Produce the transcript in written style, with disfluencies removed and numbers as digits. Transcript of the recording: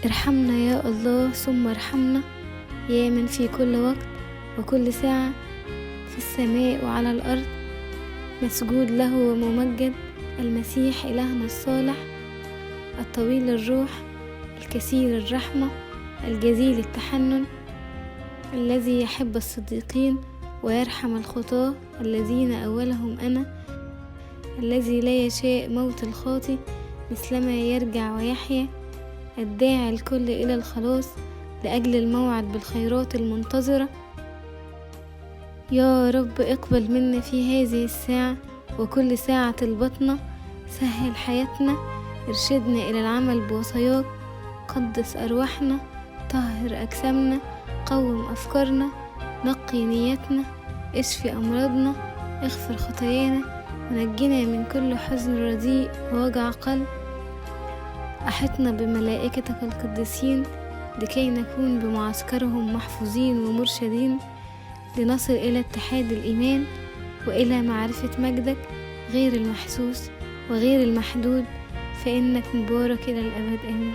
ارحمنا يا الله ثم ارحمنا، يا من في كل وقت وكل ساعة في السماء وعلى الأرض مسجود له وممجد، المسيح إلهنا الصالح الطويل الروح الكثير الرحمة الجزيل التحنن، الذي يحب الصديقين ويرحم الخطاة الذين أولهم أنا، الذي لا يشاء موت الخاطي مثلما يرجع ويحيا، الداعي الكل إلى الخلاص لأجل الموعد بالخيرات المنتظرة. يا رب اقبل منا في هذه الساعة وكل ساعة البطنة، سهل حياتنا، ارشدنا إلى العمل بوصاياك، قدس أرواحنا، طهر أجسامنا، قوم أفكارنا، نقي نيتنا، اشفي أمراضنا، اغفر خطايانا، ونجنا من كل حزن رديء ووجع قلب. أحطنا بملائكتك القديسين لكي نكون بمعسكرهم محفوظين ومرشدين، لنصل إلى اتحاد الإيمان وإلى معرفة مجدك غير المحسوس وغير المحدود، فإنك مبارك إلى الأبد. آمين.